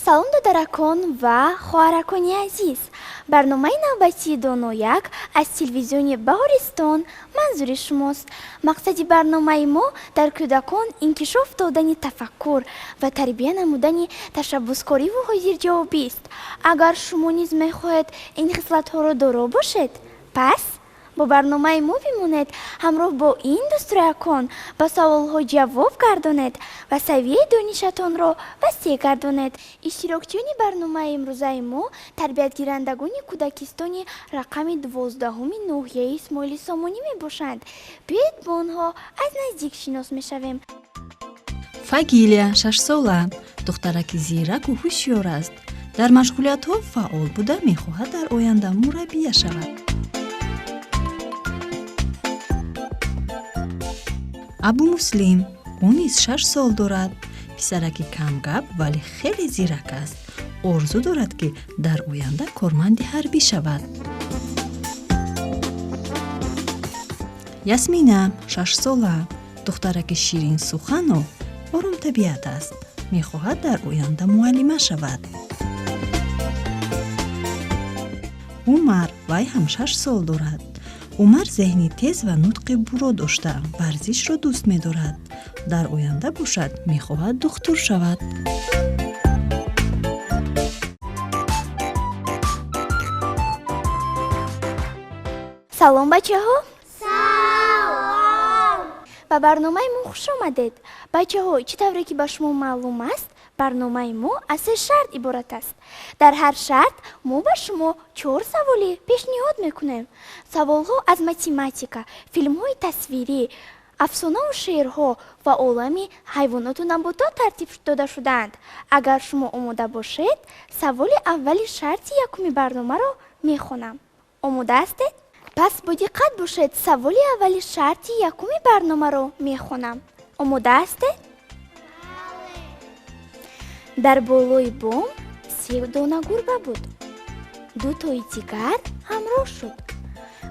Салом, додаракон ва хоҳаракони азиз! Барномаи навбатии Донояк аз телевизиони Баҳористон манзури шумост. Мақсади барномаи мо дар кӯдакон инкишоф додани тафаккур ва тарбия намудани ташаббускориву ҳозирҷавобист. Агар шумо низ мехоҳед ин хислатҳоро доро бошед, пас бо барномаи мо бимонед, ҳамроҳ бо ин дӯстроякон ба саволҳо ҷавоб гардонед ва савияи донишатонро васеъ гардонед. Иштирокчиёни барномаи имрӯзаи мо тарбиятгирандагони кӯдакистони рақами 12-уми ноҳияи Исмоили Сомонӣ мебошанд. Биёед, бо онҳо аз наздик шинос мешавем. Фагилия 6-сола, духтараки зираку ҳушёр аст. Дар машғулиятҳо фаъол буда, мехоҳад дар оянда мураббия шавад. Абумуслим, ӯ низ 6 сол дорад. Писараки камгап, вале хеле зирак аст. Орзу дорад, ки дар оянда корманди ҳарбӣ шавад. Ясмина 6-сола, духтараки ширинсухану оромтабиат аст. Мехоҳад дар оянда муаллима шавад. Умар, вай ҳам 6 сол дорад. Умар зеҳни тез ва нутқи буро дошта, варзишро дӯст медорад. Дар оянда бошад, мехоҳад духтур шавад. Салом, бачаҳо! Салом! Ба барномаи мо хуш омадед. Бачаҳо, чӣ тавре ки ба шумо маълум аст, барномаи мо аз се шарт иборат аст. Дар ҳар шарт мо ба шумо чор саволӣ пешниҳод мекунем. Саволҳо аз математика, филмҳои тасвирӣ, афсонаву шеърҳо ва олами ҳайвоноту наботот тартиб дода шудаанд. Агар шумо омода бошед, саволи аввали шарти якуми барномаро мехонам. Омода ҳастед? Пас бодиққат бошед, саволи аввали шарти якуми барномаро мехонам. Омода ҳастед? Дар болои бом се дона гурба буд. Дутои дигар ҳамроҳ шуд.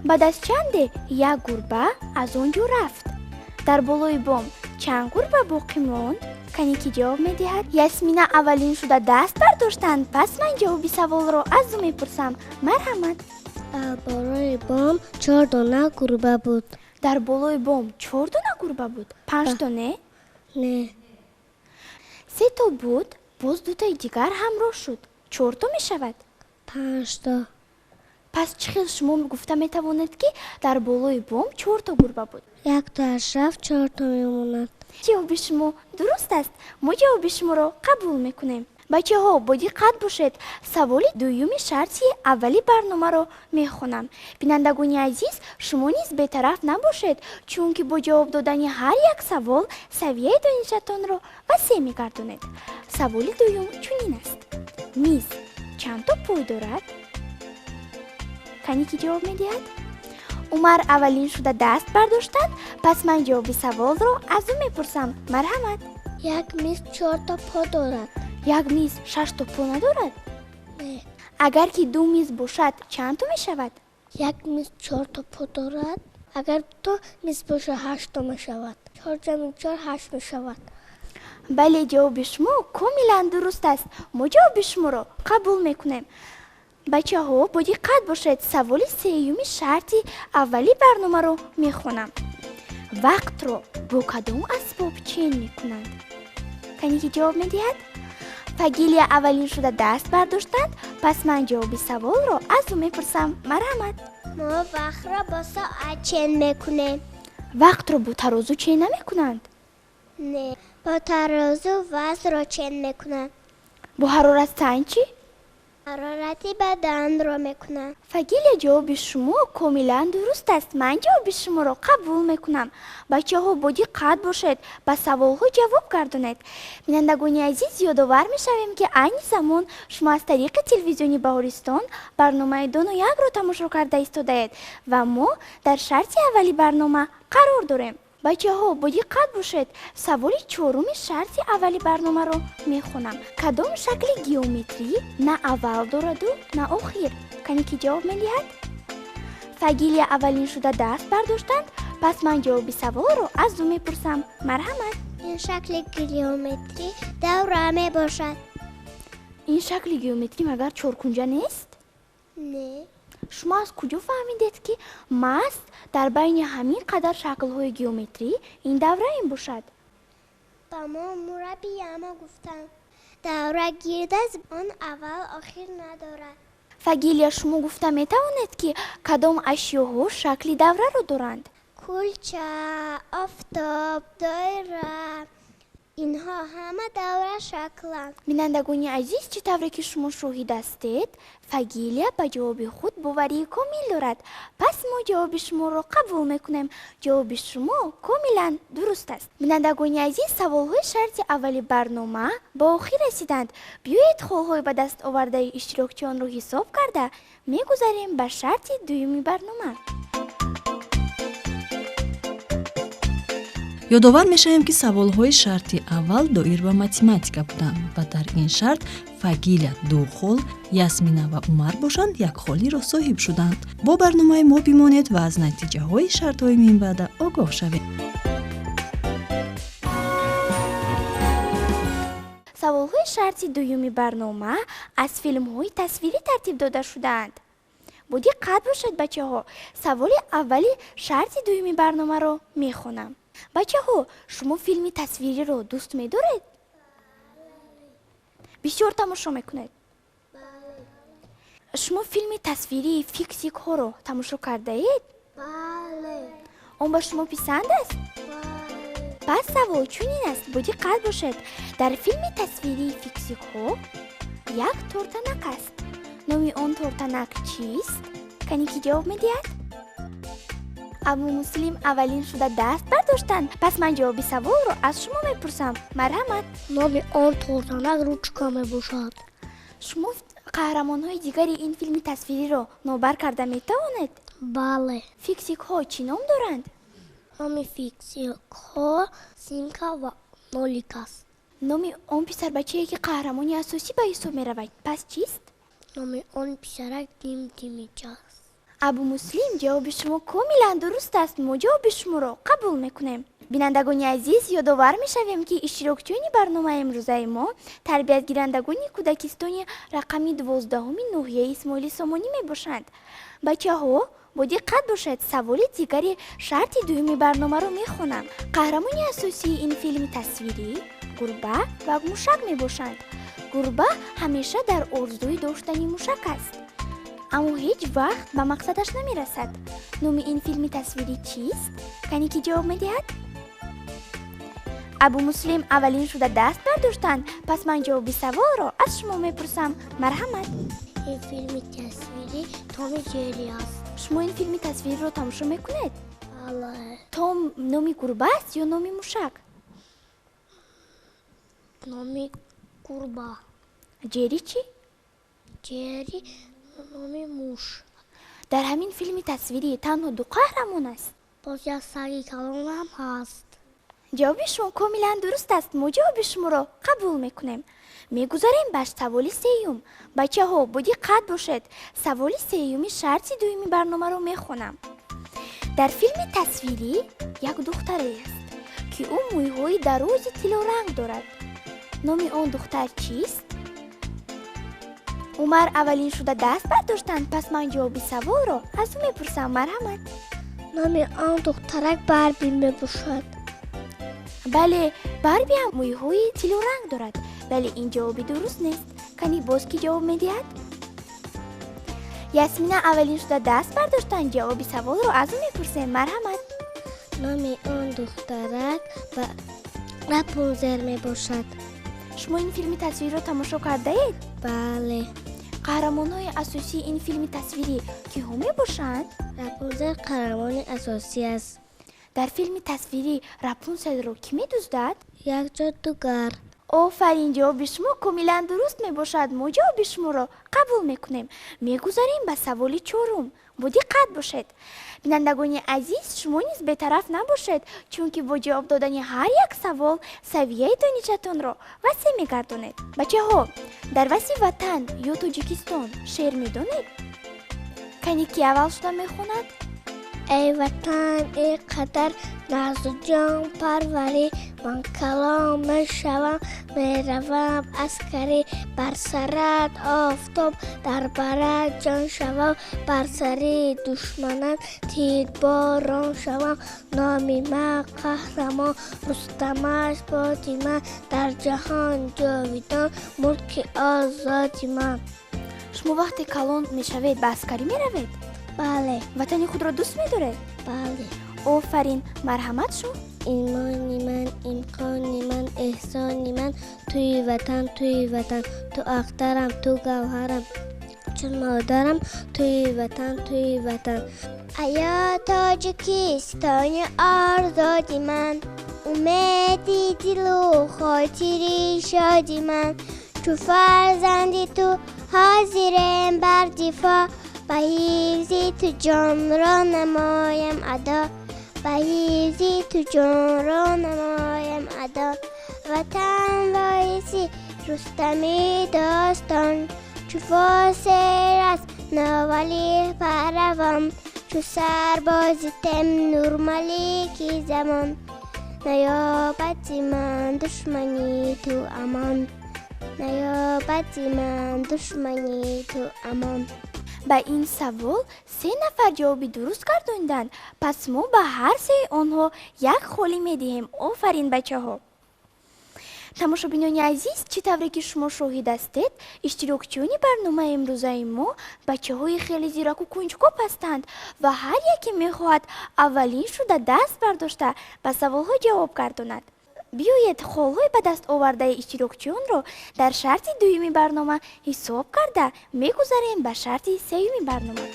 Баъд аз чанде як гурба аз он ҷо рафт. Дар болои бом чанд гурба боқӣ монд? Кане, ки ҷавоб медиҳад? Ясмина аввалин шуда даст бардоштанд, пас ман ҷавоби саволро аз ӯ мепурсам. Марҳамат. Дар болои бом чор дона гурба буд. Дар болои бом чор дона гурба буд? Панҷто не? Не. Сето буд, боз дутои дигар ҳамроҳ шуд. Чорто мешавад? Панҷто. Пас чӣ хел шумо гуфта метавонед, ки дар болои бом чорто гурба буд? Яктоаш рафт, чорто мемонад. Ҷавоби шумо дуруст аст. Мо ҷавоби шуморо қабул мекунем. Бачаҳо, бодиққат бошед, саволи дуюми шарти аввали барномаро мехонам. Бинандагони азиз, шумо низ бетараф набошед, чунки бо ҷавоб додани ҳар як савол савияи донишатонро васеъ мегардонед. Саволи дуюм чунин аст: миз чандто пой дорад? Кане, ки ҷавоб медиҳад? Умар аввалин шуда даст бардоштанд, пас ман ҷавоби саволро аз ӯ мепурсам. Марҳамат. Як миз чорто по дорад. Як миз шашто по надорад? Не. Агар ки ду миз бошад, чандто мешавад? Як миз чорто по дорад. Агар ду миз бошад, ҳашто мешавад. Чор ҷамъи чор ҳашт мешавад. Бале, ҷавоби шумо комилан дуруст аст. Мо ҷавоби шуморо қабул мекунем. Бачаҳо, бодиққат бошед, саволи сеюми шарти аввали барномаро мехонам. Вақтро бо кадом асбоб чен мекунанд? Кане, ки ҷавоб медиҳад? Фагилия аввалин шуда даст бардоштанд, пас ман ҷавоби саволро аз ӯ мепурсам. Марҳамат. Мо вақтро бо соат чен мекунем. Вақтро бо тарозу чен намекунанд? Не, бо тарозу вазнро чен мекунанд. Бо ҳароратсанҷ чӣ? Ҳарорати баданро мекунанд. Фагилия, ҷавоби шумо комилан дуруст аст. Ман ҷавоби шуморо қабул мекунам. Бачаҳо, бодиққат бошед, ба саволҳо ҷавоб гардонед. Бинандагони азиз, ёдовар мешавем, ки айни замон шумо аз тариқи телевизиони Баҳористон барномаи Доно якро тамошо карда истодаед ва мо дар шарти аввали барнома қарор дорем. Бачаҳо, бодиққат бошед, саволи чоруми шарти аввали барномаро мехонам. Кадом шакли геометрӣ на аввал дораду, на охир? Кане, ки ҷавоб медиҳад? Фагилия аввалин шуда даст бардоштанд, пас ман ҷавоби саволро аз ӯ мепурсам. Марҳамат. Ин шакли геометрӣ давра мебошад. Ин шакли геометрӣ магар чоркунҷа нест? Не. Шумо аз куҷо фаҳмидед, ки маҳз дар байни ҳамин қадар шаклҳои геометрӣ ин давра мебошад? Ба мо мураббиямо гуфтанд, давра гирд аст, он аввал охир надорад. Фагилия, шумо гуфта метавонед, ки кадом ашёҳо шакли давраро доранд? Кулча, офтоб, доира, инҳо ҳама давра шакланд. Бинандагони азиз, чӣ тавре ки шумо шоҳид ҳастед, Фагилия ба ҷавоби худ боварии комил дорад. Пас мо ҷавоби шуморо қабул мекунем. Ҷавоби шумо комилан дуруст аст. Бинандагони азиз, саволҳои шарти аввали барнома ба охир расиданд. Биёед, холҳои ба даст овардаи иштирокчиёнро ҳисоб карда мегузарем ба шарти дуюми барнома. Ёдовар мешавем, ки саволҳои шарти аввал доир ба математика буданд ва дар ин шарт Фагиля 2 хол, Ясмина ва Умар бошанд 1 холиро соҳиб шуданд. Бо барномаи мо бимонед ва аз натиҷаҳои шартҳои минбаъда огоҳ шавед. Саволҳои шарти дуюми барнома аз филмҳои тасвирӣ тартиб дода шудаанд. Бо диққат бошед, бачаҳо. Саволи аввали шарти дуюми барномаро мехонам. Бачаҳо, шумо филми тасвириро дӯст медоред? Бисёр тамошо мекунед? Шумо филми тасвирии фиксикҳоро тамошо кардаед? Бале. Он ба шумо писанд аст? Бале. Пас савол чунин аст, бо диққат бошед. Дар филми тасвирии фиксикҳо як тортанак аст. Номи он тортанак чист? Кани ки ҷавоб медиҳад? Абу Муслим аввалин шуда даст бардоштанд. Пас ман ҷавоби саволро аз шумо мепурсам. Марҳамат. Номи он тортанак ручка мебошад. Шумо қаҳрамонҳои дигари ин филми тасвириро нобар карда метавонед? Бале. Фиксикҳо чӣ ном доранд? Номи фиксикҳо Симка ва Нолик аст. Номи он писарбачае, ки қаҳрамони асосӣ ба ҳисоб меравад, пас чист? Номи он писарак Дим Димич аст. Абу Муслим, ҷавоби шумо комилан дуруст аст. Мо ҷавоби шуморо қабул мекунем. Бинандагони азиз, ёдовар мешавем, ки иштирокчиёни барномаи имрӯзаи мо тарбиятгирандагони кӯдакистони рақами 12-уми ноҳияи Исмоили Сомонӣ мебошанд. Бачаҳо, бо диққат бошед, саволи дигари шарти дуюми барномаро мехонам. Қаҳрамони асосии ин филми тасвирӣ гурба ва мушак мебошанд. Гурба ҳамеша дар орзуи доштани мушак аст, аммо ҳеҷ вақт ба мақсадаш намерасад. Номи ин филми тасвирӣ чист? Кани ки ҷавоб медиҳад? Абу Муслим аввалин шуда даст бардоштанд. Пас ман ҷавоби саволро аз шумо мепурсам. Марҳамат. Ин филми тасвирӣ Томи Ҷерри аст. Шумо ин филми тасвириро тамошо мекунед? Бале. Том номи гурба аст ё номи мушак? Номи гурба. Ҷерри чӣ? Ҷерри номи муш. Дар ҳамин филми тасвирӣ танҳо 2 қаҳрамон аст? Боз як саги калон ҳам ҳаст. Ҷавоби шумо комилан дуруст аст. Мо ҷавоби шуморо қабул мекунем. Мегузарем ба саволи сеюм. Бачаҳо, бо диққат бошед. Саволи сеюми шарти дуюми барномаро мехонам. Дар филми тасвирӣ як духтаре аст, ки ӯ мӯйҳои дарози тиллоранг дорад. Номи он духтар чист? Умар аввалин шуда даст бардоштанд. Пас ман ҷавоби саволро аз ӯ мепурсам. Марҳамат. Номи он духтарак Барби мебошад. Бале, Барби ҳам мӯйҳои тиллоранг дорад, вале ин ҷавоби дуруст нест. Кани боз ки ҷавоб медиҳад? Ясмина аввалин шуда даст бардоштанд. Ҷавоби саволро аз ӯ мепурсем. Марҳамат. Номи он духтарак Рапунзел мебошад. Шумо ин филми тасвириро тамошо кардаед? Бале. Қаҳрамонҳои асосии ин филми тасвирӣ киҳо мебошанд? Рапунзел қаҳрамони асосӣ аст. Дар филми тасвирӣ Рапунзелро кӣ медуздад? Як ҷодугар. Офарин, ҷавоби шумо комилан дуруст мебошад. Мо ҷавоби шуморо қабул мекунем. Мегузарем ба саволи чорум. Бо диққат бошед. Бинандагони азиз, шумо низ бетараф набошед, чунки бо ҷавоб додани ҳар як савол савияи донишатонро васеъ мегардонед. Бачаҳо, дар васфи ватан ё Тоҷикистон шеър медонед? Кани ки аввал шуда мехонад? Эй ватан, ин қадар нағзу ҷон парварӣ, ман калон мешавам, меравам аскарӣ. Бар сарат офтоб, дар барат ҷон шавам, бар сари душманат тирборон шавам. Номи ман қаҳрамон Рустамаш боди ман, дар ҷаҳон ҷовидон мулки озоди ман. Шумо вақте калон мешавед, ба аскарӣ меравед? Бале. Ватани худро дӯст медоред? Бале. Офарин, марҳамат шумо. Имони ман, имкони ман, эҳсони ман, туи ватан, туи ватан, ту ахтарам, ту гавҳарам, чун модарам, туи ватан, туи ватан. Аё Тоҷикистони орзоди ман, умеди дилу хотири шоди ман, чу фарзанди ту ҳозирем бар дифоъ, ба ҳифзи ту ҷонро намоям адо, ба ҳифзи ту ҷонро намоям адо. Ватан боиси Рустами достон, чу фосир аз навали паравон, чу сарбози Темур малики замон, наёбад зи ман душмани ту амон, наёбад зи ман душмани ту амон. Ба ин савол се нафар ҷавоби дуруст гардониданд, пас мо ба ҳар сеи онҳо як холӣ медиҳем. Офарин, бачаҳо! Тамошобинони азиз, чӣ тавре ки шумо шоҳид ҳастед, иштирокчиёни барномаи имрӯзаи мо бачаҳои хеле зираку кунҷков ҳастанд ва ҳар яке мехоҳад аввалин шуда даст бардошта ба саволҳо ҷавоб гардонад. Биёед, холҳои ба даст овардаи иштирокчиёнро дар шарти дуюми барнома ҳисоб карда, мегузарем ба шарти сеюми барнома.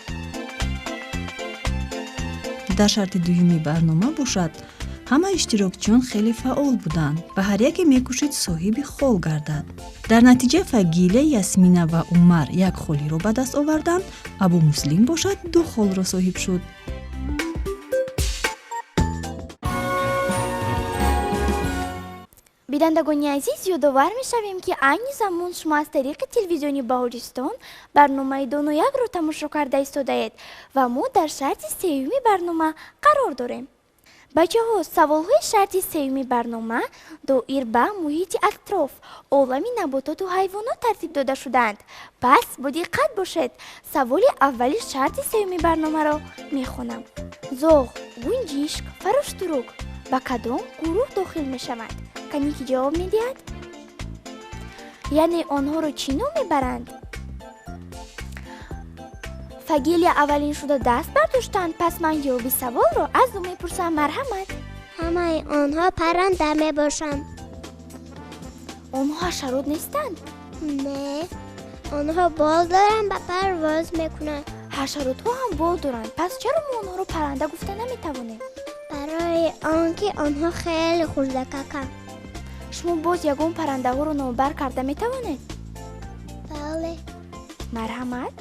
Дар шарти дуюми барнома бошад, ҳама иштирокчиён хеле фаъол буданд ва ҳар яке мекӯшид соҳиби хол гардад. Дар натиҷа Фагилия, Ясмина ва Умар як холиро ба даст оварданд, Абумуслим бошад, ду холро соҳиб шуд. Бинандагони азиз, ёдовар мешавем, ки айни замон шумо аз тариқи телевизиони Баҳористон барномаи Доноякро тамошо карда истодаед ва мо дар шарти сеюми барнома қарор дорем. Бачаҳо, саволҳои шарти сеюми барнома доир ба муҳити атроф, олами набототу ҳайвонот тартиб дода шудаанд. Пас бодиққат бошед. Саволи аввали шарти сеюми барномаро мехонам. Зоғ, гунҷишк, фароштурук ба кадом гурӯҳ дохил мешаванд? Кане, ки ҷавоб медиҳад? Яъне онҳоро чӣ ном мебаранд? Фагилия аввалин шуда даст бардоштанд, пас ман ҷавоби саволро аз ӯ мепурсам. Марҳамат. Ҳамаи онҳо парранда мебошанд. Онҳо ҳашарот нестанд? Не, онҳо бол доранд ва парвоз мекунанд. Ҳашаротҳо ҳам бол доранд, пас чаро мо онҳоро парранда гуфта наметавонем? Барои он ки онҳо хеле хурдакаканд. Шумо боз ягон паррандаҳоро номбар карда метавонед? Бале. Марҳамат.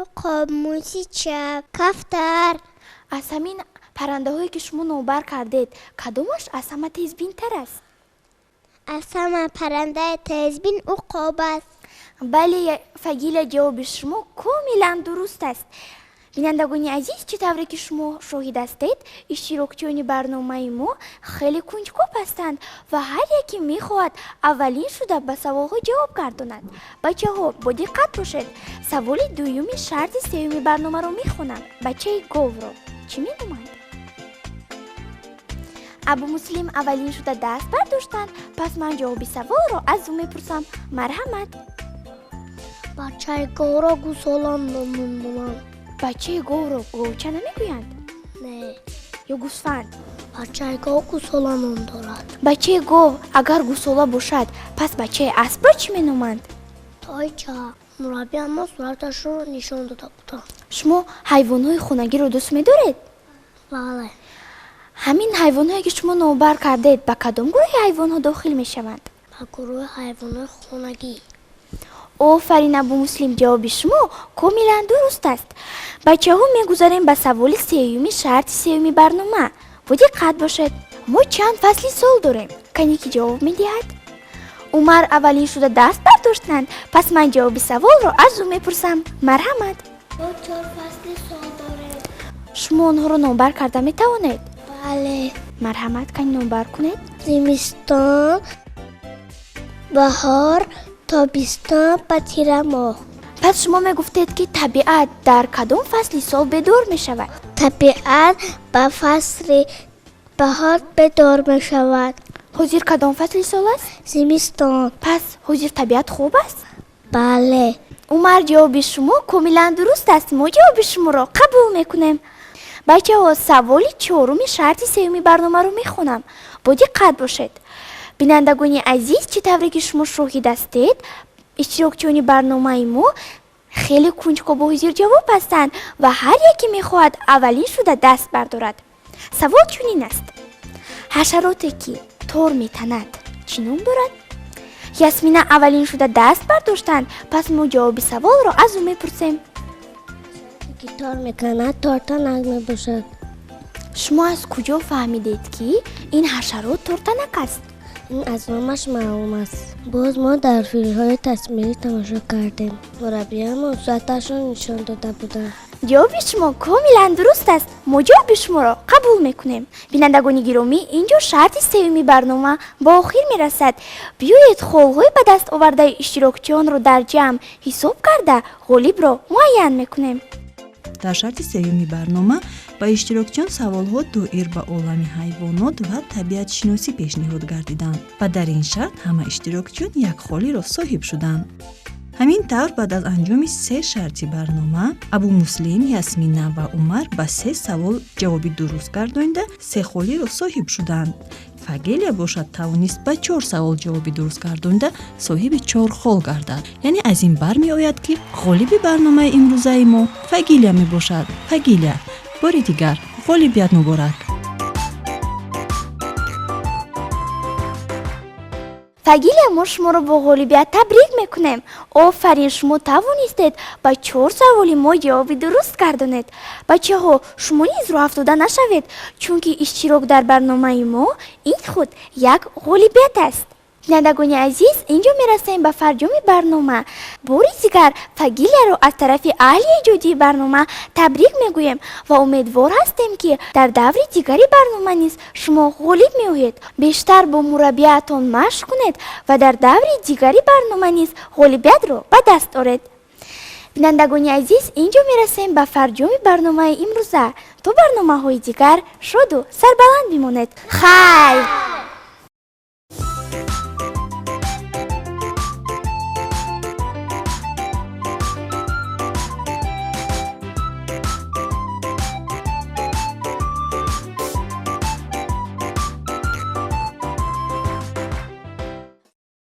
Уқоб, мусича, кафтар. Аз ҳамин паррандаҳое, ки шумо номбар кардед, кадомаш аз ҳама тезбинтар аст? Аз ҳама паррандаи тезбин уқоб аст. Бале, Фагила, ҷавоби шумо комилан дуруст аст. Бинандагони азиз, чӣ тавре ки шумо шоҳид ҳастед, иштирокчиёни барномаи мо хеле кунҷков ҳастанд ва ҳар яке мехоҳад аввалин шуда ба саволҳо ҷавоб гардонад. Бачаҳо, бодиққат бошед. Саволи дуюми шарти сеюми барномаро мехонам. Бачаи говро чӣ меноманд? Абумуслим аввалин шуда даст бардоштанд, пас ман ҷавоби саволро аз ӯ мепурсам. Марҳамат. Бачаи говро гусола меноманд. Бачаи говро говча намегӯянд? Не. Ё гӯсфанд? Бачаи гов гусола ном дорад. Бачаи гов агар гусола бошад, пас бачаи аспро чӣ меноманд? Тойча. Мураббиам мо сураташро нишон дода буданд. Шумо ҳайвонҳои хонагиро дӯст медоред? Бале. Ҳамин ҳайвонҳое, ки шумо номбар кардед, ба кадом гурӯҳи ҳайвонҳо дохил мешаванд? Ба гурӯҳи ҳайвонҳои хонагӣ. Офарин, Абумуслим, ҷавоби шумо комилан дуруст аст. Бачаҳо, мегузарем ба саволи сеюми шарти сеюми барнома. Бодиққат бошед. Мо чанд фасли сол дорем? Кане, ки ҷавоб медиҳад? Умар аввалин шуда даст бардоштанд, пас ман ҷавоби саволро аз ӯ мепурсам. Марҳамат. Мо чор фасли сол Шумо онҳоро номбар карда метавонед? Бале. Марҳамат, кани номбар кунед. Зимистон, баҳор, тобистон ва тирамоҳ. Пас шумо мегуфтед, ки табиат дар кадом фасли сол бедор мешавад? Табиат ба фасли баҳор бедор мешавад. Ҳозир кадом фасли сол аст? Зимистон. Пас ҳозир табиат хоб аст? Бале. Умар, ҷавоби шумо комилан дуруст аст. Мо ҷавоби шуморо қабул мекунем. Бачаҳо, саволи чоруми шарти сеюми барномаро мехонам, бо диққат бошед. Бинандагони азиз, чӣ тавре ки шумо шоҳид ҳастед, иштирокчиёни барномаи мо хеле кунҷкову ҳозирҷавоб ҳастанд ва ҳар яке мехоҳад аввалин шуда даст бардорад. Савол чунин аст: ҳашароте, ки тор метанад, чӣ ном дорад? Ясмина аввалин шуда даст бардоштанд, пас мо ҷавоби саволро аз ӯ мепурсем. Ки тор мекунад, тортанак мебошад. Шумо аз куҷо фаҳмидед, ки ин ҳашарот тортанак аст? Ин аз номаш маълум аст. Боз мо дар филмҳои тасвирӣ тамошо кардем, мураббиямон сураташро нишон дода буданд. Ҷавоби шумо комилан дуруст аст. Мо ҷавоби шуморо қабул мекунем. Бинандагони гиромӣ, ин ҷо шарти сеюми барнома ба охир мерасад. Биёед, холҳои ба даст овардаи иштирокчиёнро дар ҷамъ ҳисоб карда, ғолибро муайян мекунем. Дар шарти сеюми барнома ба иштирокчиён саволҳо доир ба олами ҳайвонот ва табиатшиносӣ пешниҳод гардиданд ва дар ин шарт ҳама иштирокчиён як холиро соҳиб шуданд. Ҳамин тавр, баъд аз анҷоми се шарти барнома, Абумуслим, Ясмина ва Умар ба се савол ҷавоби дуруст гардонида, се холиро соҳиб шуданд. Фагелия бошад, тавонист ба чор савол ҷавоби дуруст гардонида, соҳиби чор хол гардад. Яъне аз ин бармеояд, ки ғолиби барномаи имрӯзаи мо Фагилия мебошад. Фагилия, бори дигар ғолибият муборак! Фагилия, мо шуморо бо ғолибият табрик мекунем. Офарин, шумо тавонистед ба чор саволи мо ҷавоби дуруст гардонед. Бачаҳо, шумо низ роҳафтода нашавед, чунки иштирок дар барномаи мо ин худ як ғолибият аст. Бинандагони азиз, ин ҷо мерасем ба фарҷоми барнома. Бори дигар Фагилияро аз тарафи аҳли эҷодии барнома табрик мегӯем ва умедвор ҳастем, ки дар даври дигари барнома низ шумо ғолиб меоед. Бештар бо мураббиятон машқ кунед ва дар даври дигари барнома низ ғолибиятро ба даст оред. Бинандагони азиз, ин ҷо мерасем ба фарҷоми барномаи имрӯза. То барномаҳои дигар шоду сарбаланд бимонед. Хайр!